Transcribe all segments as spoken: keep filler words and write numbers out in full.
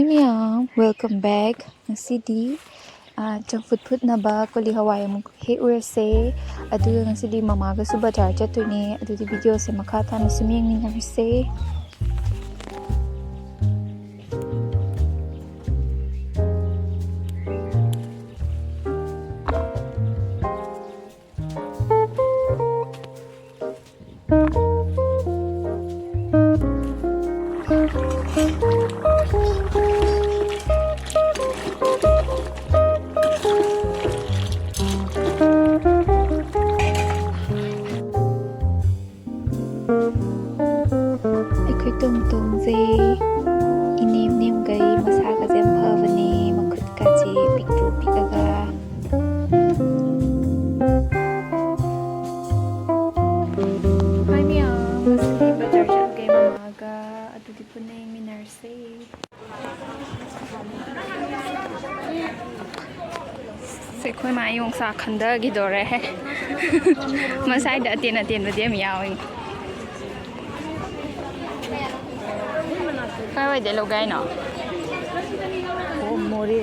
ꯃꯌꯥꯝ, welcome back. ꯉꯁꯤꯗꯤ, ꯑꯥ, ꯆꯝꯐꯨꯠ ꯐꯨꯠꯅꯕ ꯀꯣꯂꯤ ꯍꯋꯥꯏ ꯑꯃꯨꯛ ꯍꯦꯛꯎꯔꯁꯦ꯫ ꯑꯗꯨꯒ ꯉꯁꯤꯗꯤ ꯃꯃꯥꯒꯁꯨ ꯕꯖꯥꯔ ꯆꯠꯇꯣꯏꯅꯦ꯫ ꯑꯗꯨꯗꯤ videoꯁꯦ ꯃꯈꯥ ꯇꯥꯅ ꯁꯨꯝ ꯌꯦꯡꯃꯤꯟꯅꯔꯁꯦ꯫ ꯑꯩꯈꯣꯏ ꯇꯣꯝ ꯇꯣꯝꯁꯦ ꯏꯅꯦꯝ ꯅꯦꯝꯒꯩ, ꯃꯁꯥꯒꯁꯦ ꯌꯥꯝ ꯐꯕꯅꯦ, ꯃꯈꯨꯠꯀꯁꯦ ꯄꯤꯛꯇ꯭ꯔꯨ ꯄꯤꯛꯑꯒ꯫ ꯍꯥꯏ ꯃꯌꯥꯝ, ꯉꯁꯤꯗꯤ ꯕꯖꯥꯔ ꯆꯠꯂꯨꯒꯦ ꯃꯃꯥꯒ, ꯑꯗꯨꯗꯤ ꯄꯨꯟꯅ ꯌꯦꯡꯃꯤꯟꯅꯔꯁꯦ꯫ ꯑꯩꯈꯣꯏ ꯃꯥ ꯌꯣꯡꯆꯥꯛ ꯈꯟꯊꯈꯤꯗꯣꯔꯦꯍꯦ꯫ ꯃꯁꯥꯏꯗ ꯑꯇꯦꯟ ꯑꯇꯦꯟꯕꯗꯤ ꯌꯥꯝ ꯌꯥꯎꯏ꯫ ꯀꯥꯏꯋꯥꯏꯗꯩ ꯂꯧꯒꯦ ꯍꯥꯏꯅꯣ? ꯑꯣ, ꯃꯣꯔꯦ꯫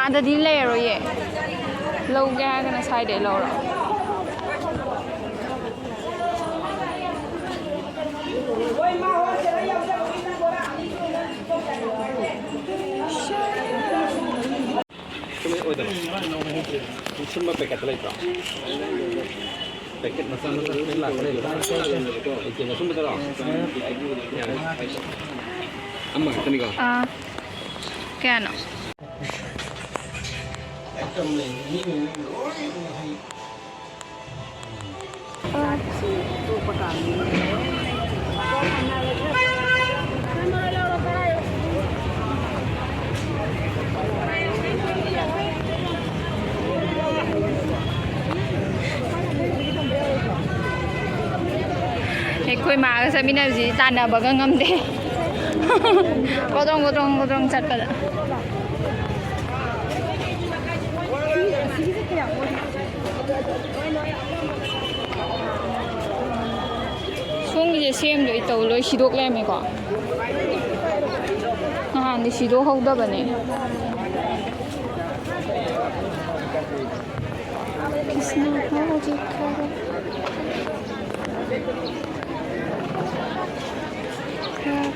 ꯑꯥꯗꯗꯤ ꯂꯩꯔꯔꯣꯏꯌꯦ꯫ ꯂꯧꯒꯦ ꯍꯥꯏꯔꯒꯅ ꯁ꯭ꯋꯥꯏꯗꯩ ꯂꯧꯔꯣ꯫ ꯁꯨꯝꯕ ꯑꯣꯏꯗꯕ꯫ ꯁꯨꯝꯕ packetꯇ ꯂꯩꯇ꯭ꯔꯣ? Packet ꯃꯆꯥ ꯃꯆꯥ ꯁꯨꯃꯥꯏꯅ ꯂꯥꯛꯄ ꯂꯩꯕ꯭ꯔꯥ? ꯂꯩꯇꯦ, ꯑꯁꯨꯝꯕꯗꯔꯣ? ꯌꯥꯔꯦ꯫ ꯑꯃꯈꯛꯇꯅꯤꯀꯣ? ꯑꯥ, ꯀꯌꯥꯅꯣ? ꯑꯩꯈꯣꯏ ꯃꯥꯒ ꯆꯠꯃꯤꯟꯅꯕꯁꯤ ꯇꯥꯟꯅꯕꯒ ꯉꯝꯗꯦ꯫ ꯒꯣꯗ꯭ꯔꯣꯡ ꯒꯣꯗ꯭ꯔꯣꯡ ꯒꯣꯗ꯭ꯔꯣꯡ ꯆꯠꯄꯗ꯫ ꯁꯣꯝꯒꯤꯁꯦ ꯁꯦꯝꯗꯣꯏ ꯇꯧ ꯂꯣꯏ ꯁꯤꯗꯣꯛ ꯂꯩꯔꯝꯃꯦꯀꯣ꯫ ꯅꯍꯥꯟꯗꯤ ꯁꯤꯗꯣꯛꯍꯧꯗꯕꯅꯦ꯫ ꯀ꯭ꯔꯤꯁꯅ ꯍꯧꯖꯤꯛ ꯈꯔ, ꯈꯔ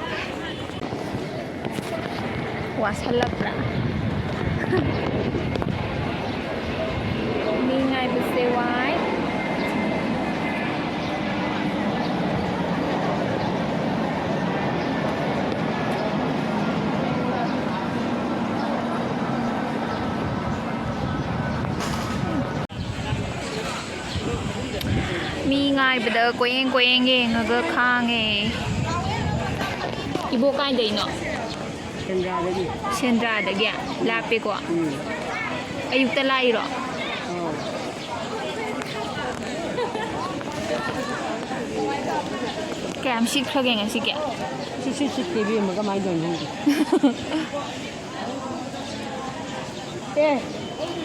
ꯋꯥꯁꯜꯂꯛꯄ꯭ꯔꯥ? ꯃꯤ ꯉꯥꯏꯕꯁꯦ ꯋꯥꯏ꯫ ꯃꯤ ꯉꯥꯏꯕꯗ ꯀꯣꯏꯌꯦꯡ ꯀꯣꯏꯌꯦꯡ ꯌꯦꯡꯉꯒ ꯈꯥꯡꯉꯦ꯫ ꯏꯕꯣꯛ ꯀꯥꯏꯗꯩꯅꯣ? ꯁꯦꯟꯗ꯭ꯔꯥꯗꯒꯤ꯫ ꯁꯦꯟꯗ꯭ꯔꯥꯗꯒꯤ? ꯂꯥꯞꯄꯦꯀꯣ? ꯎꯝ꯫ ꯑꯌꯨꯛꯇ ꯂꯥꯛꯏꯔꯣ? ꯑꯥ꯫ ꯀꯌꯥꯝ ꯁꯤꯠꯈ꯭ꯔꯒꯦ ꯉꯁꯤꯒꯤ? ꯁꯤꯠꯁꯨ ꯁꯤꯠꯇꯦ ꯏꯕꯦꯝꯃ, ꯀꯃꯥꯏꯅ ꯇꯧꯔꯤꯅꯣ ꯈꯪꯗꯦ꯫ ꯑꯦ,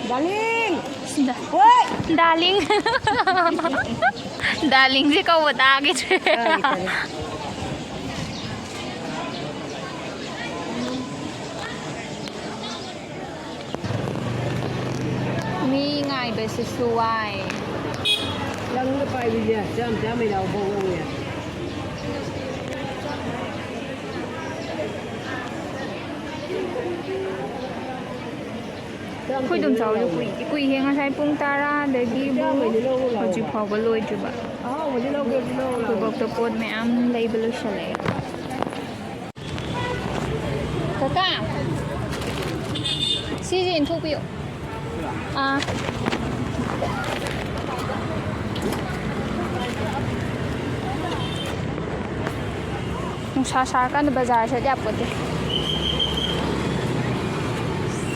ꯗꯥꯔꯂꯤꯡ! ꯁꯤꯗ꯫ ꯍꯣꯏ! ꯗꯥꯔꯂꯤꯡ꯫ ꯗꯥꯔꯂꯤꯡꯁꯦ ꯀꯧꯕ ꯇꯥꯈꯤꯗ꯭ꯔꯦ꯫ ꯇꯥꯒꯦ, ꯇꯥꯒꯦ꯫ ꯃꯤ ꯉꯥꯏꯕꯁꯤꯁꯨ ꯋꯥꯏ꯫ ꯂꯪꯗ ꯄꯥꯏꯕꯤꯁꯦ ꯆꯥꯝ ꯆꯥꯝꯃꯩ ꯂꯧꯕ ꯂꯧꯋꯦ꯫ ꯑꯩꯈꯣꯏ ꯑꯗꯨꯝ ꯆꯥꯎꯁꯨ ꯀꯨꯏꯗꯤ ꯀꯨꯏꯍꯦ, ꯉꯁꯥꯏ ꯄꯨꯡ ꯇꯔꯥꯗꯒꯤ ꯍꯧꯖꯤꯛ ꯐꯥꯎꯕ ꯂꯣꯏꯗ꯭ꯔꯤꯕ꯫ ꯑꯍꯥꯎꯕꯗꯤ ꯂꯧꯒꯦ, ꯂꯧꯔꯣ ꯂꯥꯎ꯫ ꯑꯩꯈꯣꯏꯐꯥꯎꯗ ꯄꯣꯠ ꯃꯌꯥꯝ ꯂꯩꯕ ꯂꯣꯏꯁꯜꯂꯛꯑꯦ꯫ ꯀꯀꯥ, ꯁꯤꯁꯦ ꯏꯟꯊꯣꯛꯄꯤꯌꯨ꯫ ꯑꯥ꯫ ꯅꯨꯡꯁꯥ ꯁꯥꯔꯀꯥꯟꯗ ꯕꯖꯥꯔ ꯆꯠ ꯌꯥꯄꯣꯠꯇꯦ꯫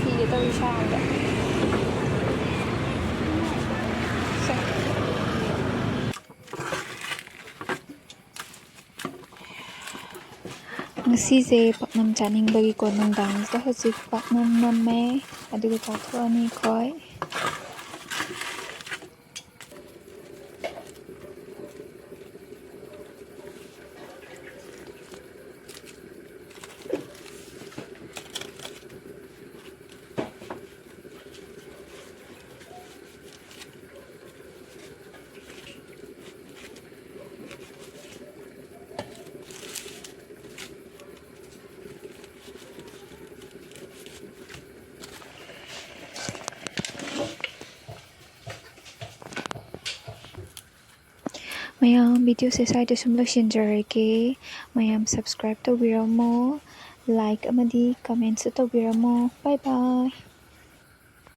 ꯁꯤꯒꯦ ꯇꯧꯋꯤ ꯁꯥꯕꯗ꯫ ꯁꯦ꯫ ꯉꯁꯤꯁꯦ ꯄꯥꯛꯅꯝ ꯆꯥꯅꯤꯡꯕꯒꯤꯀꯣ, ꯅꯨꯡꯗꯥꯡꯁꯤꯗ ꯍꯧꯖꯤꯛ ꯄꯥꯛꯅꯝ ꯅꯝꯃꯦ, ꯑꯗꯨꯒ ꯆꯥꯊꯣꯛꯑꯅꯤ ꯑꯩꯈꯣꯏ꯫ ꯃꯌꯥꯝ, videoꯁꯦ ꯁ꯭ꯋꯥꯏꯗ ꯁꯨꯝ ꯂꯣꯏꯁꯤꯟꯖꯔꯒꯦ꯫ ꯃꯌꯥꯝ subscribe ꯇꯧꯕꯤꯔꯝꯃꯣ, like ꯑꯃꯗꯤ commentꯁꯨ ꯇꯧꯕꯤꯔꯝꯃꯣ꯫ Bye bye꯫